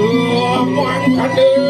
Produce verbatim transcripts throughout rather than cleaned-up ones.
Mangkane.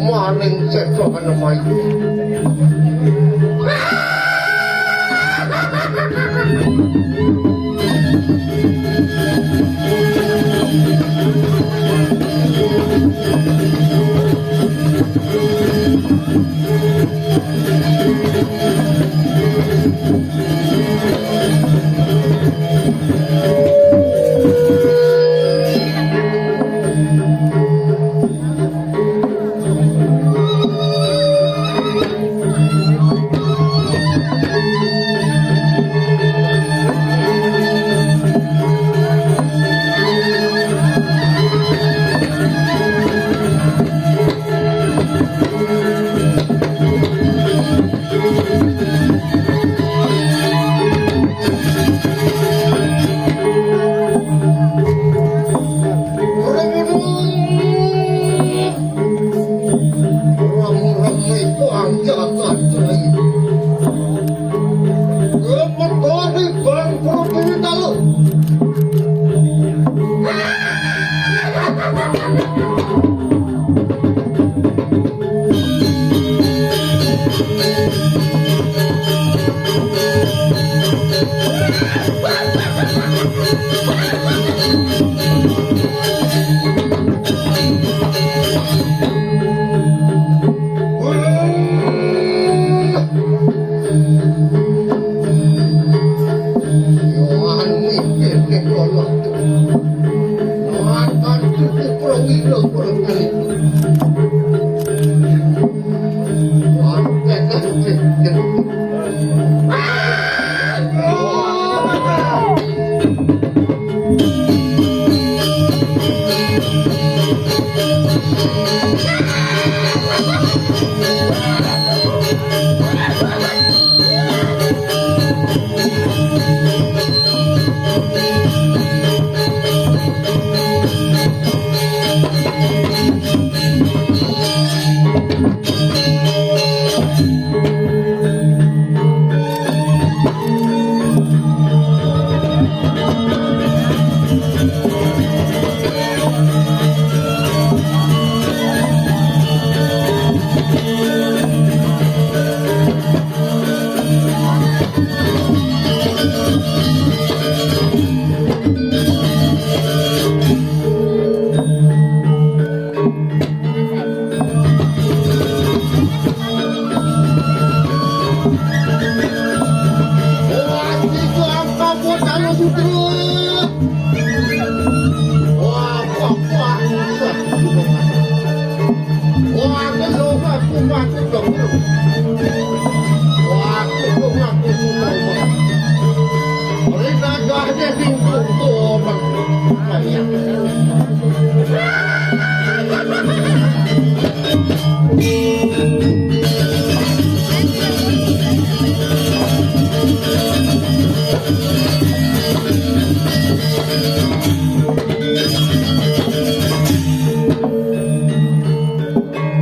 Maning setra kana mai.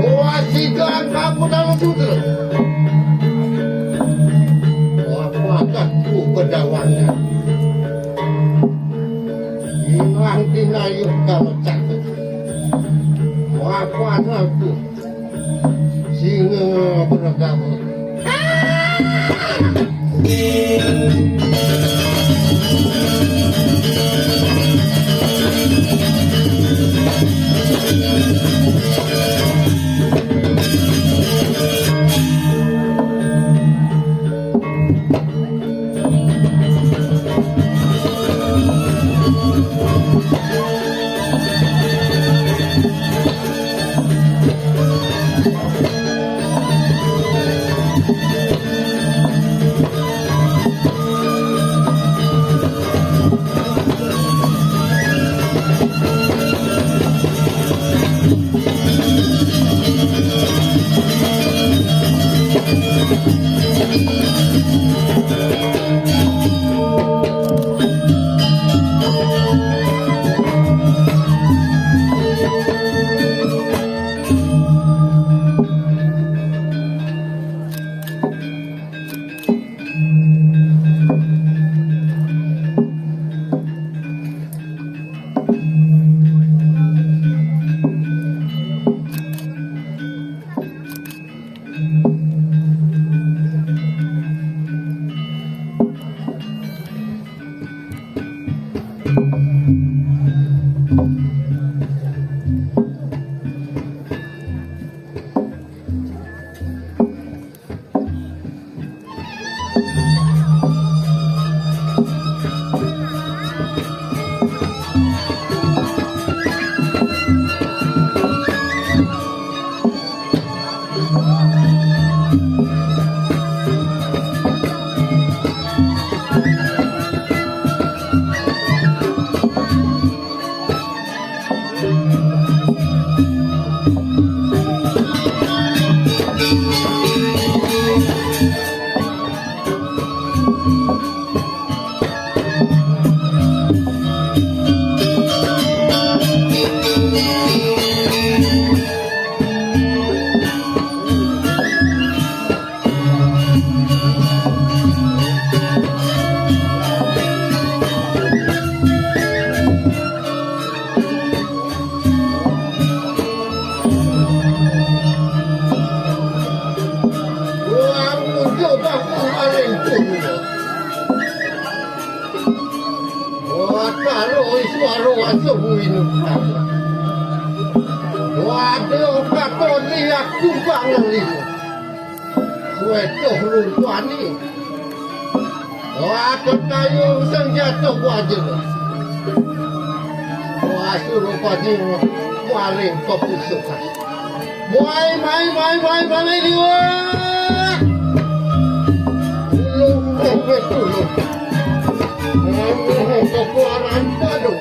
Kewajiban kamu dalam sutra. Apakah ku kedawangan? Ilang tinayuk kalau cakep. Apa aku? Singa beragama. Waro waso winu. Waduh, katon liak tumpangan liu. Wetuh lumpani. Waduh, kayu senjata waja. Wasu rupanya maring kepusukan. Muai, mai, mai, mai, mai, liwat. Ulung, ulung, ulung. Ulung, ulung, kekuaran padu.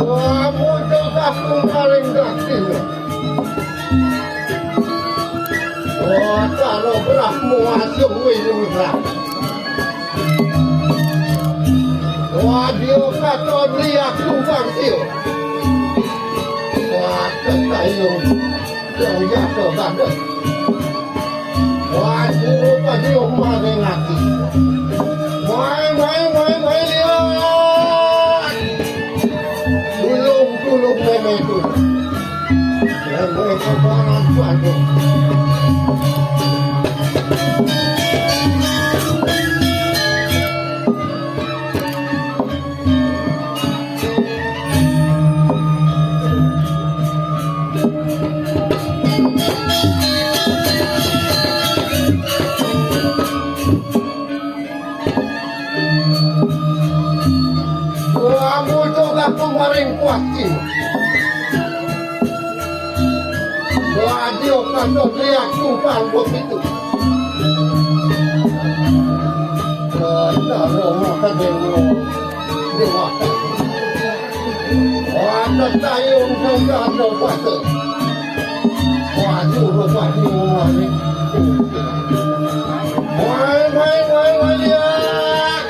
Wah, muncul aku paling gak. Wah, kalau belah muasuh wih, belah. Wah, dia kata beli aku bang dia. Wah, kata yang, yang jaga bandar. Wah, suruh pada dia maring lagi. Mai, mai, mai, mai, lihat. Tulung, tulung, mai, mai, tulung. Mai, mai, mai, mai, tulung. Wah, muncul aku maring kuati. Wah, dia kata dia tumpang begitu. Kata rumah kedeng dewata. Wah, tetayung sudah ada kuasa. Wah, suruh kuati rumah ni. Wah, wah, wah, wah, lihat.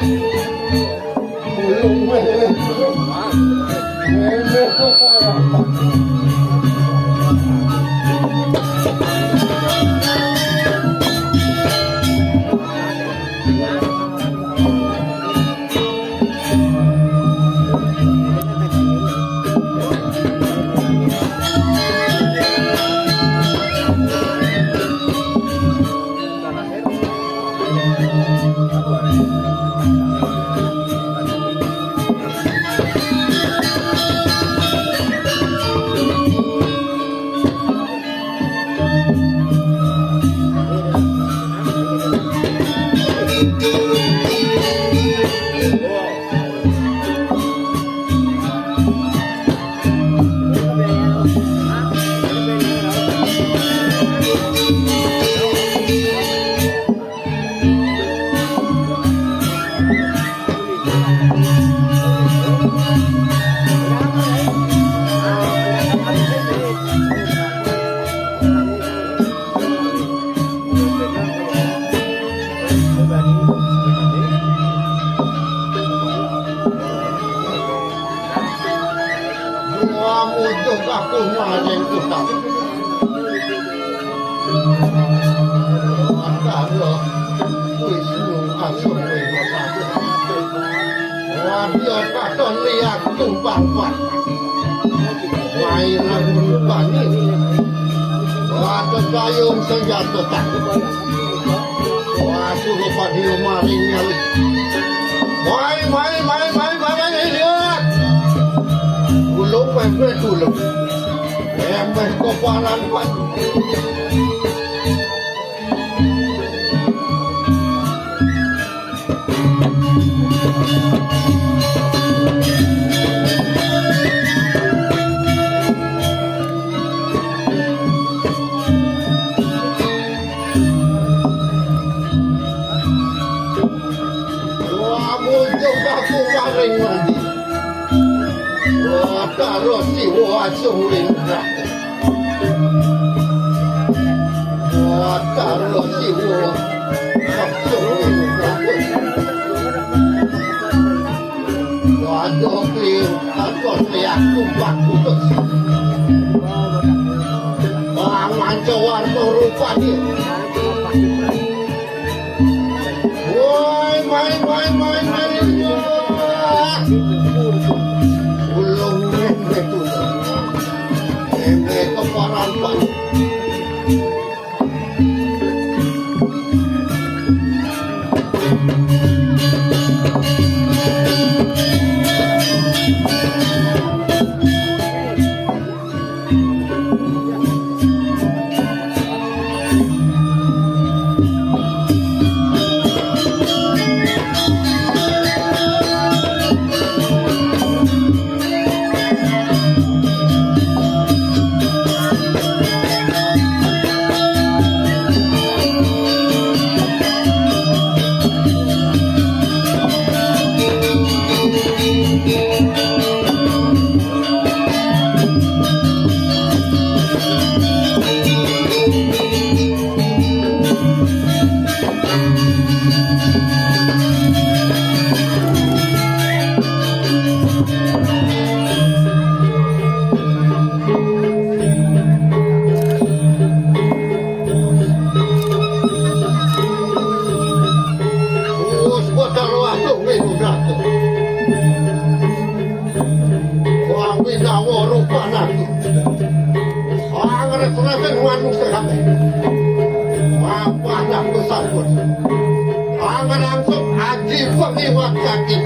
Dua mujud aku maring utang. Antara Wisnu Asung Wénata. Wadya katon liak tumpang pat. Wairan rupani. Wadah gayung senjata tak. Waduh, rupa dia maring nyali. Mai, mai, mai, mai, mai, mai, lihat. Gulung, pempek, gulung. Pempek, kopalan, Pak. Wah, muncul aku maring mandi. Wah, taruh siwa asung ring. Wah, taruh siwa asung ring. Waduh, kling, aku lihat tumpah putus. Warna rupane. Woi, main, main, main, main. Wah. Ulung metu. Ene keparan pan. Wis padha roh aku wis udah. Wah, wis dawa rupan aku. Angres-resen manusia kabeh. Apa aku sabut? Angerangsuk aji pengiwat kaki.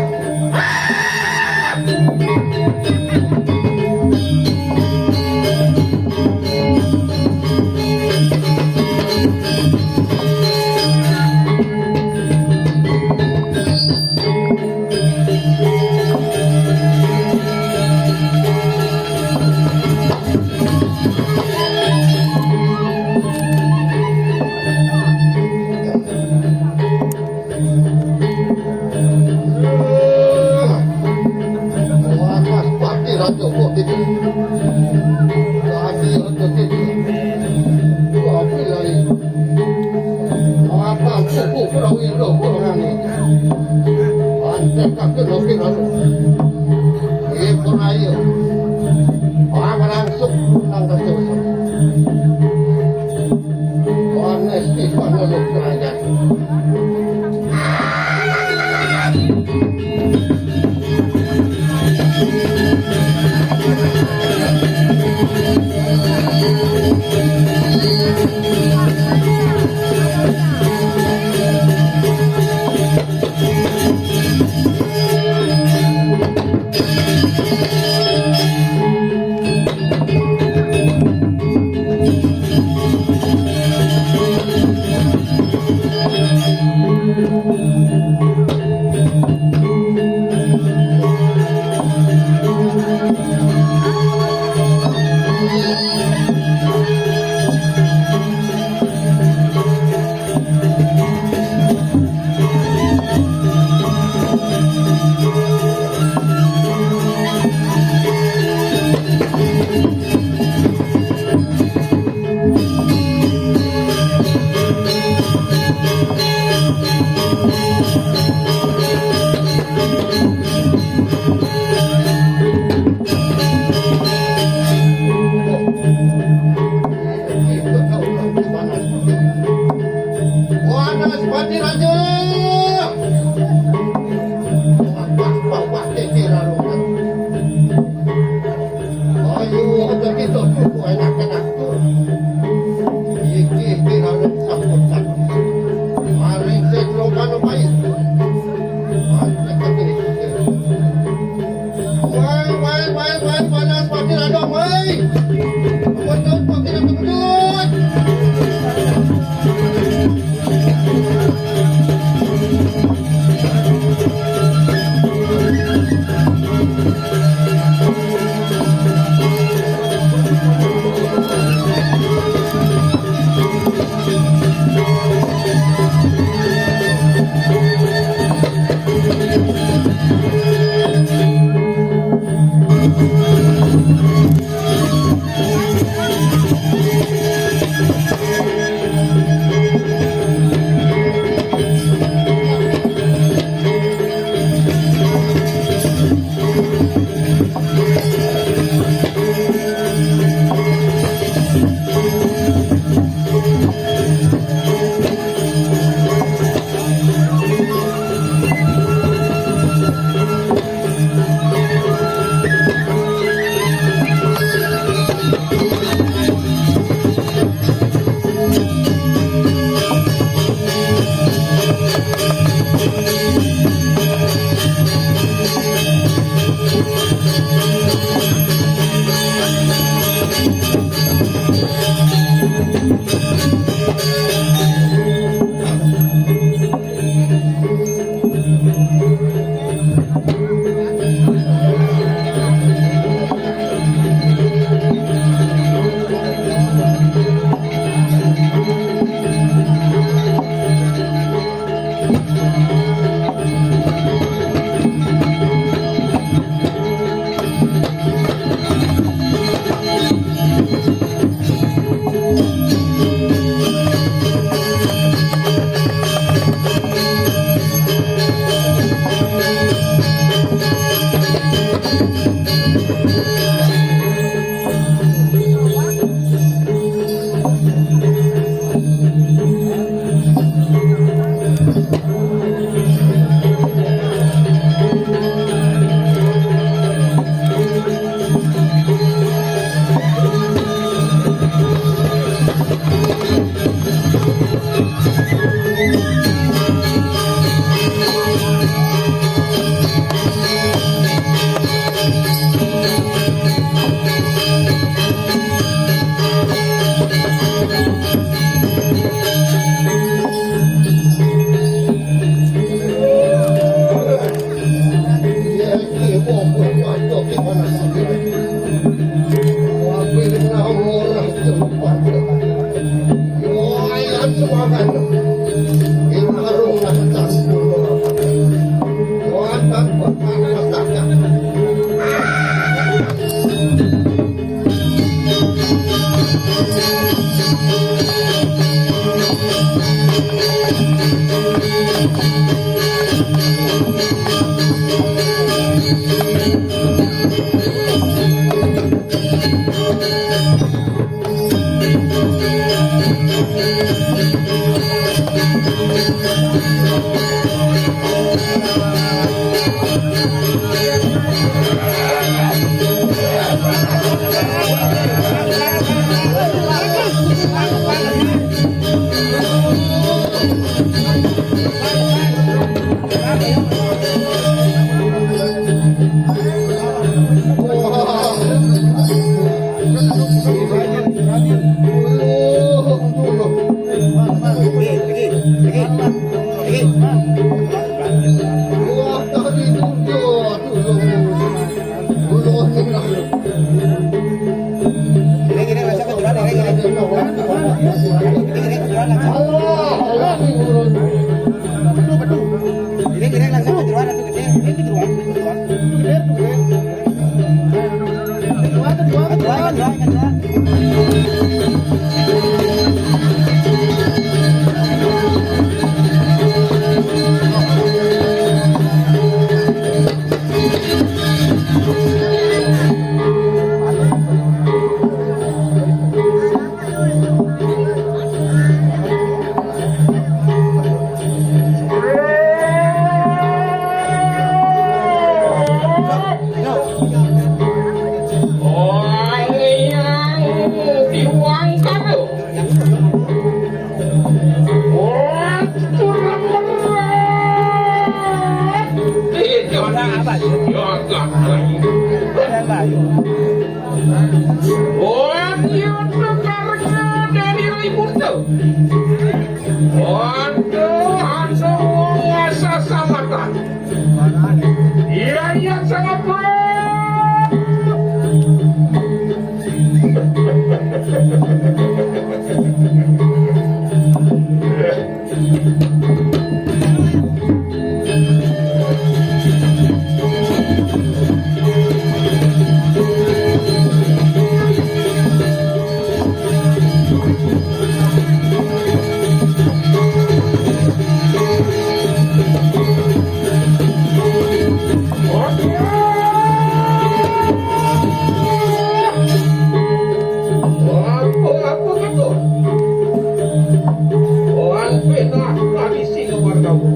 Wakas pati raja kok iki. Pati raja iki. Pati lali. Apa suku Prawiro kok ngene? Antek kakek lho ki lho. Iki pun ayo. Pangerangsuk nang kerja. Ones di paneluk kerajaan. Wanas pati raja. Wah, wah, wah, wah, kiki lalu. Ayo, ada kita cukup enak-enak. Iki, iki lalu sambut-sambut. Mari kita lomba-lombai. Mari kita ini. Woi, woi, woi, woi, panas, panas, ada, woi. Betul, betul, betul. Wah, iya, tekarnya dari Raimundo. Waduh, anu nguasa samatan. Iya, iya, sangat baik. Apa, apa gitu? Wan pindah tradisi nomor kamu.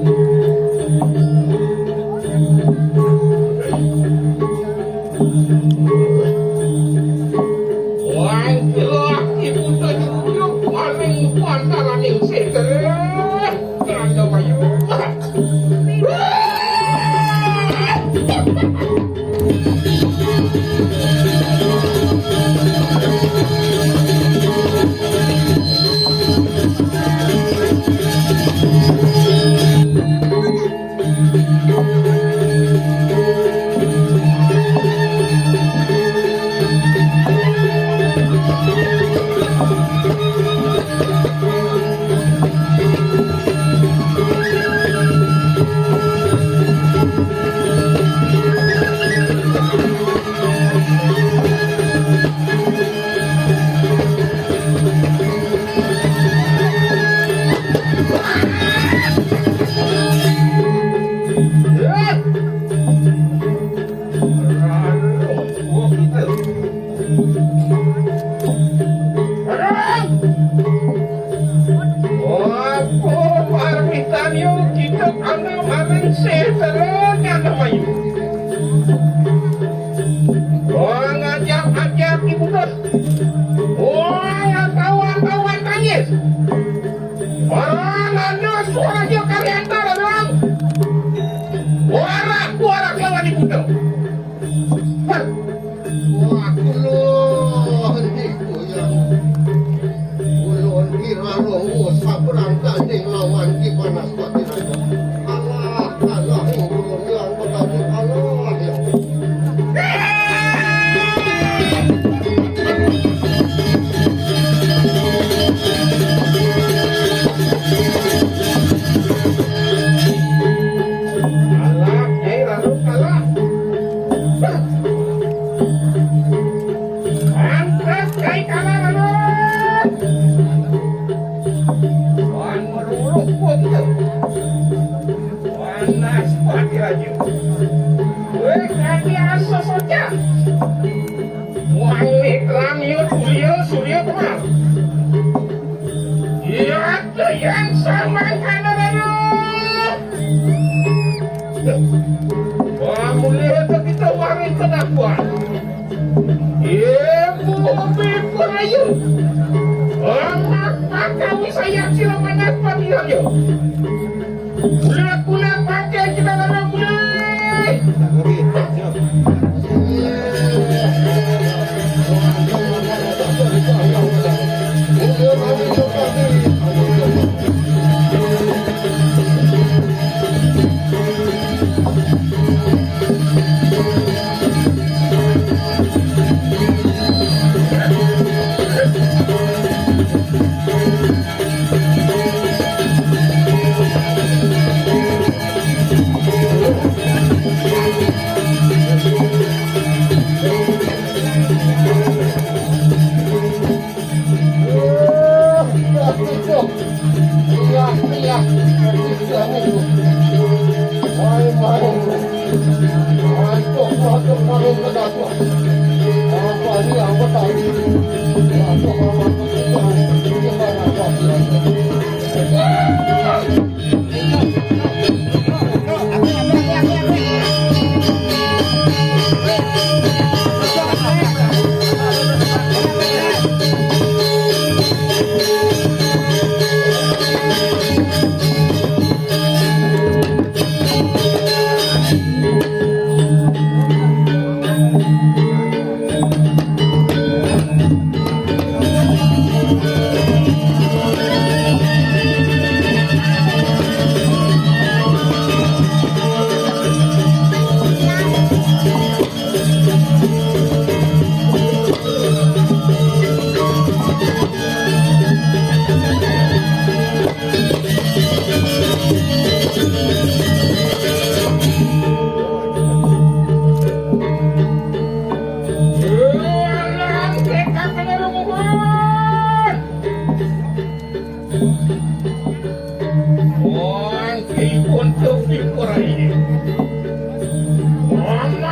Wan jelas ibu tunjuk paling pantaran yang seger. Kerana bayu. Apa parmitan yo kita anak maring seteran anak mayu. Wah, ngajak-ajak ibu dah. Wah, kawan-kawan tangis. Orang ada suara dia kalian tahu orang. Orang kuara kawan ibu dah. Wah, kula niku ya. Kula kira roh sabrang tanding lawan Ki Banaspati Raja. Alah, alah, ing kula yang betadi alah ya. Alah, Nyai Rarung kalah. Pantes kai kalah, Rarung. Wan meruruk pun tu. Panas pati raja. Weh, kaki asa soca. Wangit langit, surya, surya kemar. Iya, tu yang samang kanan, Rarung. Wah, mulia tu kita waris pengakuan. Ibu bipun ayu. Anak kami sayang sila panas pati ayu. Bulat-bulat pakai kita dalam bulat.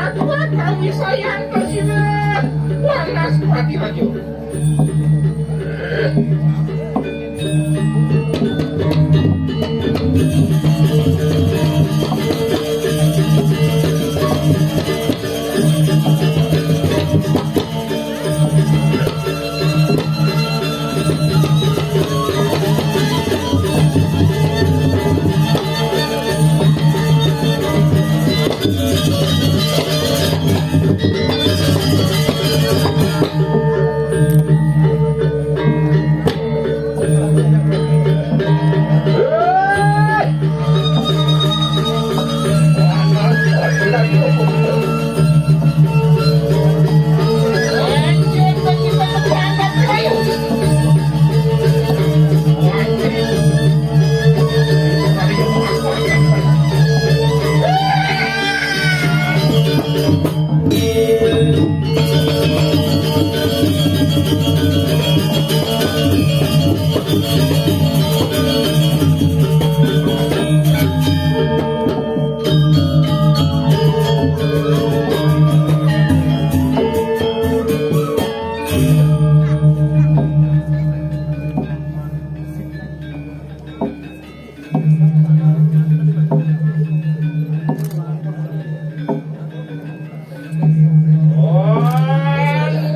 Kami sayang ke sini. Panas mati lagi.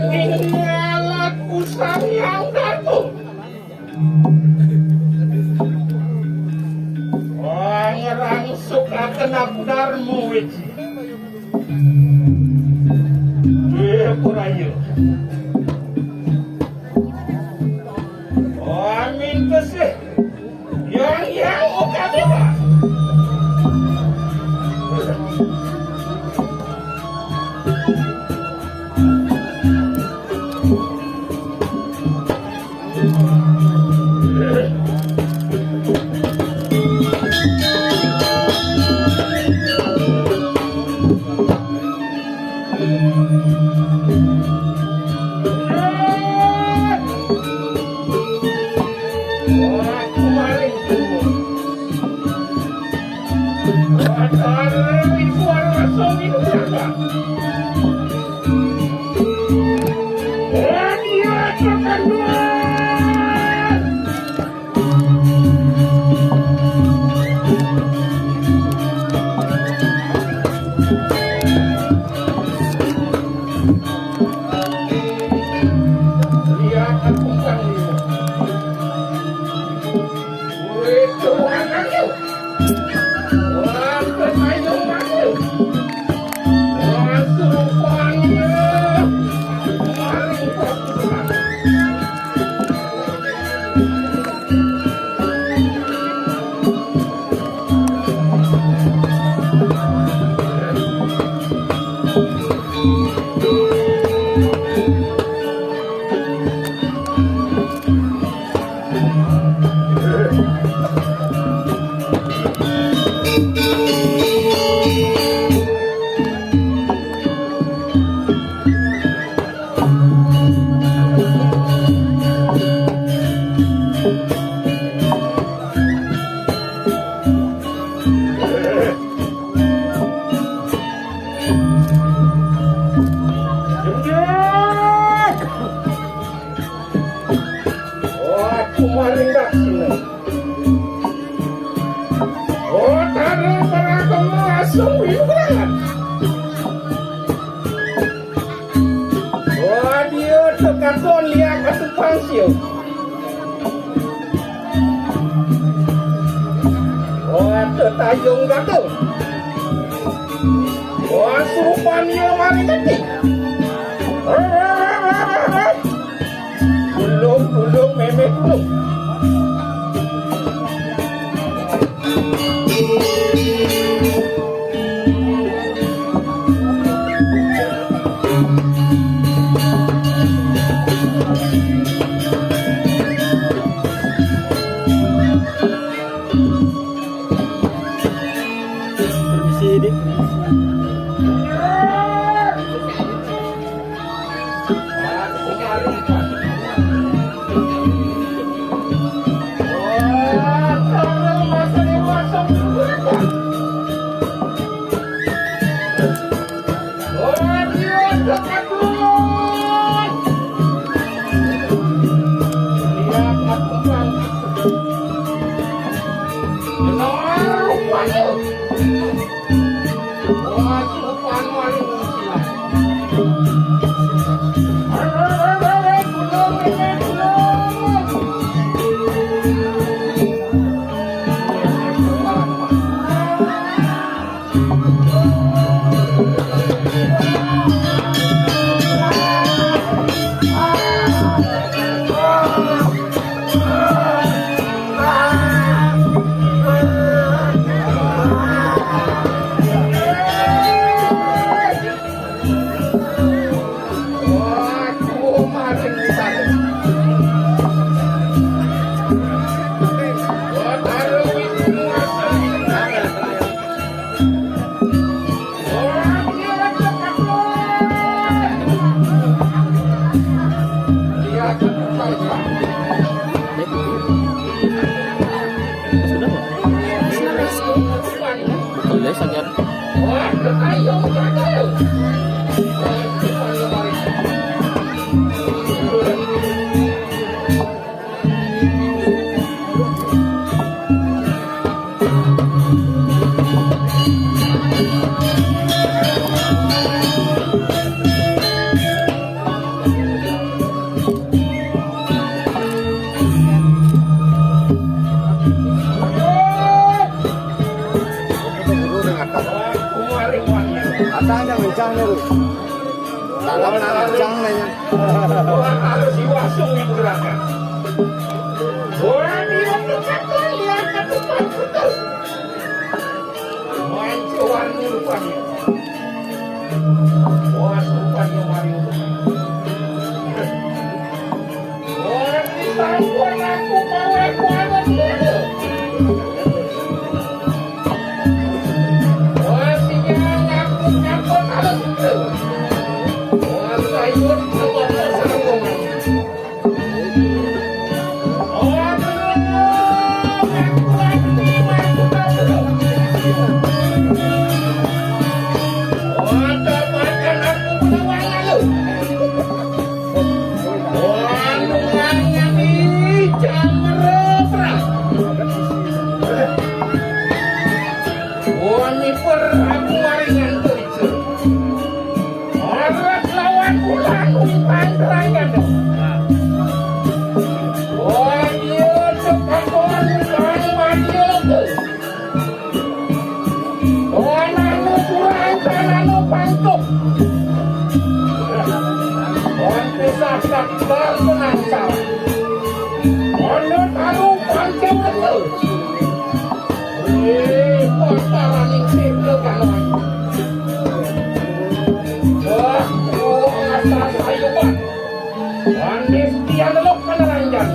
Ning alat usang yang datu. Wah, ngerang suka kena darmu, wiji. Iya, pura iya. Wah, minta sih. Yang, yang, oke, oke, Pak. Oh, aku maring daksina. Oh, tara para kema asung wiwrangan. Wah, dia tekaton liak atupan sio. Wah, tetayung gatuh. Wah, surupan ia mari tadi. Tulung, tulung, memeh tulung. Permisi, Dik. Atanya kencang nih, Rus. Tangan kencang nih. Orang harus diwasung itu gerakan. Orang dia dekat lihat ke depan betul. Main warni rupanya. Wah, rupanya warni rupanya. Orang di Taiwan aku bawa kuanan dulu. Wah, sinyal aku nyapa malam itu. Wah, Taiwan aku bawa sarungan. Arat lawan ulah numpang terangkan. Wah, dia sepakuan ulah mati lagi. Wah, nanu kurang, nanu pantuk. Wah, pisah sakbar penangkal. Ono taruh pantuk betul. Wih, kotoran ning sing kawan. Wah, oh, asal sayuban. Wandis tiang lelok peneranjang.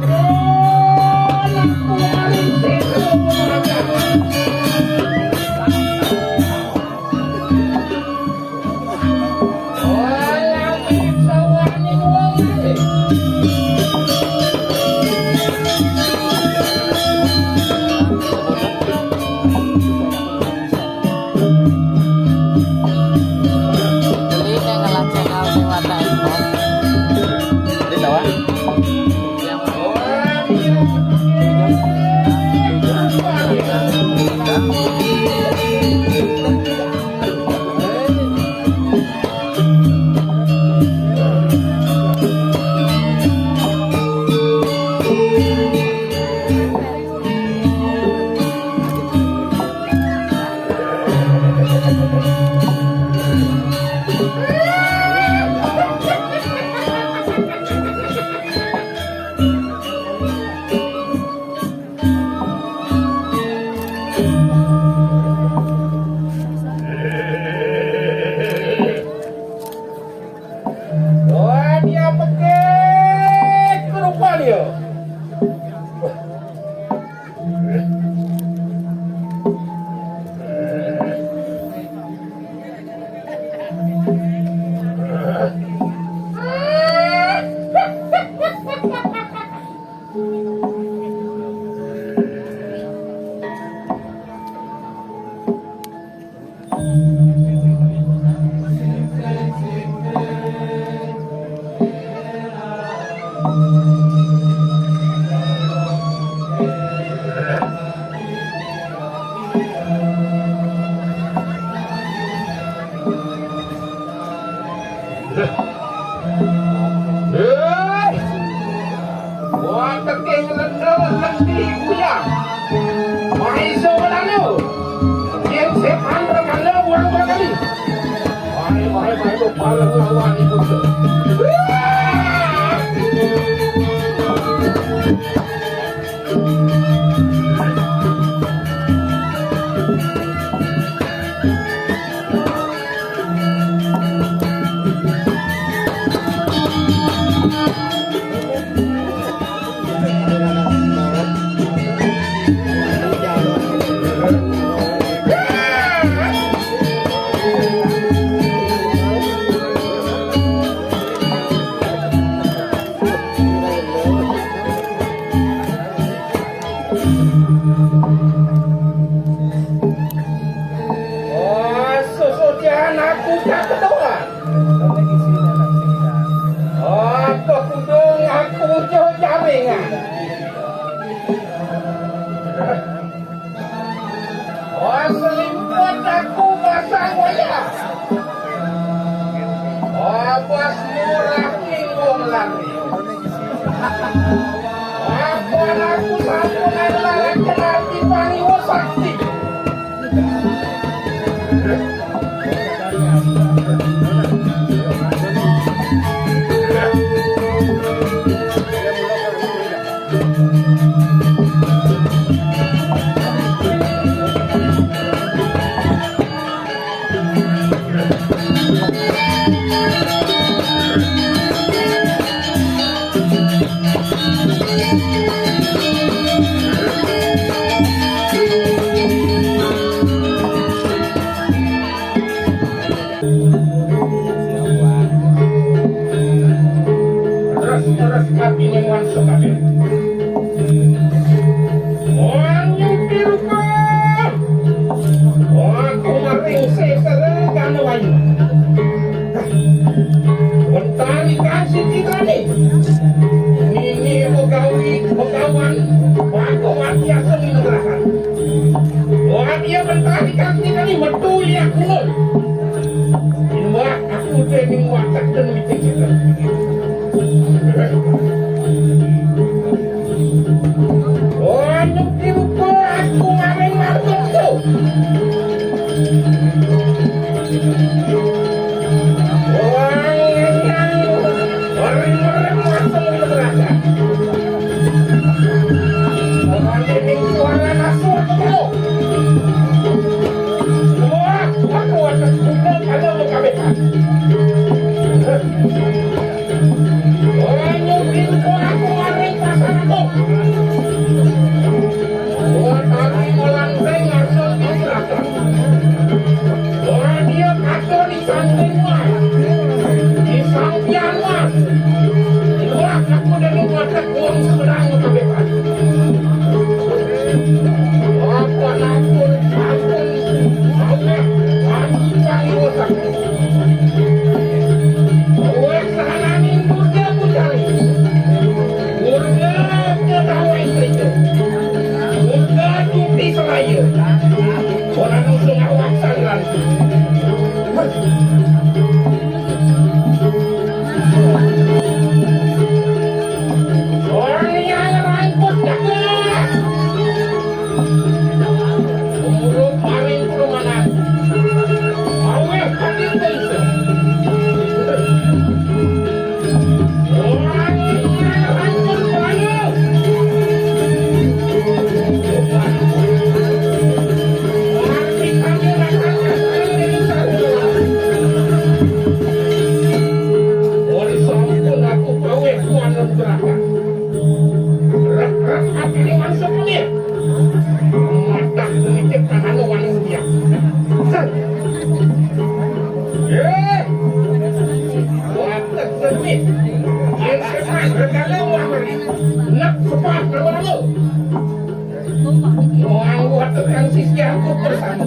Oh, nak kumarin sing kawan. Wah, dia pekik rupanya. Hei! Wah, teking lendo lendi kuyang. Maiso lalo. Yen setan rekana buang berkali. Mari, mari, mari, mari, lawan ibu. Wah! Oh, selimpet aku pasang wayah. Oh, bos murah ning wong lari. Apa aku sampun adalah laki-laki paniwa sakti. Terus-terus atiné mantuk kabéh. Wong nyupi rupa. Wong kumaring sesere kang wayu. Mentari kang siji tani. Nini begawi begawan. Wong kumat biasa minugrahan. Wong dia mentari kang siji tani. Metu ya kulun. Imbah aku dening watek dan witing. Oh, nyuki rupa aku maring margatu. Wong yang maring-maring masuk di neraka. Wong dening suara nasur. Wah, aku akan pukul kalau kabeh. Banyu pintu aku maring pasar aku. Buat aku melanteng langsung di belakang. Orang dia kacau di samping mas. Di samping mas. Buat aku dari mata kuang seberang kabeh. Apa nampun sampun kabeh. Aku kang rusak. Wes sananing murda pucari. Murda ketawa istriku. Murda tuti seraya. Ora nusung awak saliran. Wong yang rangkut jagat. Umur paring perumahan. Aweh paling bangsa. Wong yang rangkut baru. Wong kami rasanya. Wong sampun aku kaweh kuanan gerakan. Rek-rek atine mangsa kemir. Matak nitip tanahno wani mulia. Sel. Eh. Watek demit. Yen sepan regale wah meri. Nek sepat lama-lama. Wah, watek kang sisianku bersama.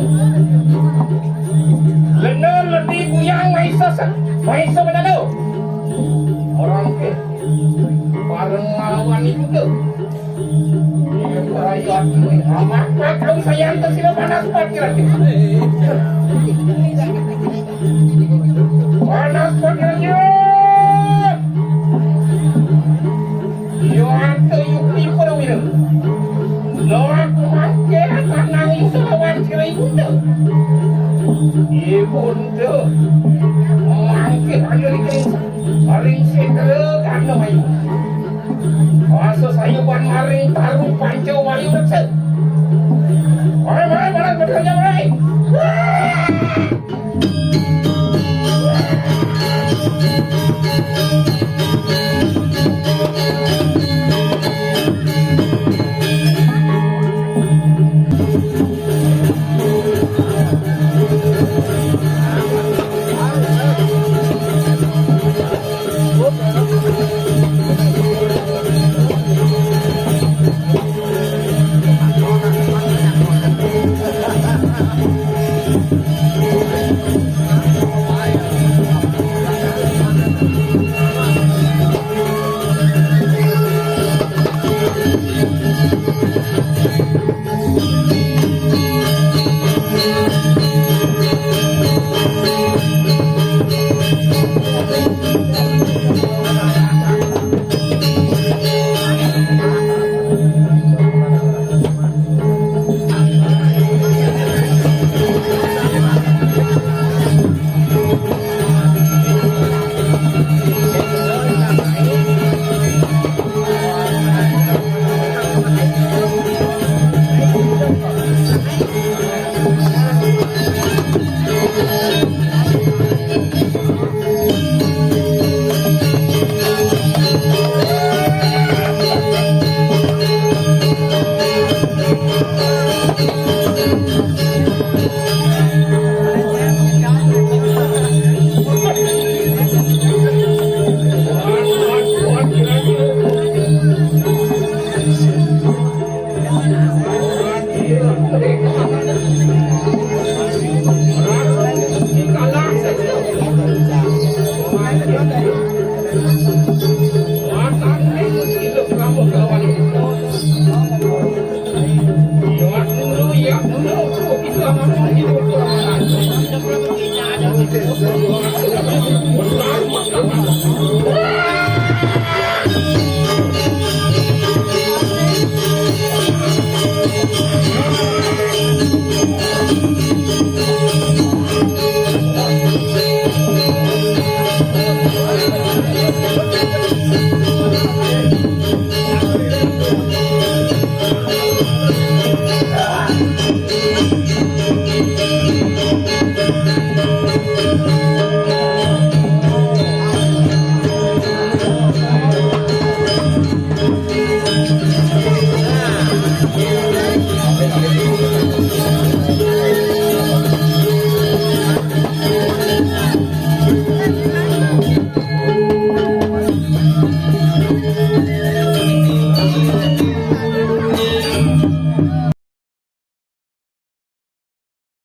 Lena ledi buyang maisa sa-, maisa menado. Orang ke. Bareng lawan ibu tu. Rakyat, amat kau sayang ke sila panas buat kira. Panas buat kira. Yo ante yukti pada wira. Lo aku mangke akan nangis lawan kira ibu tu. Ibu tu. Mangke aja dikering. Paling setra kano ayo. Asa sayuban maring taru panca wali weksa. Ora, ora, ora, ora, ora.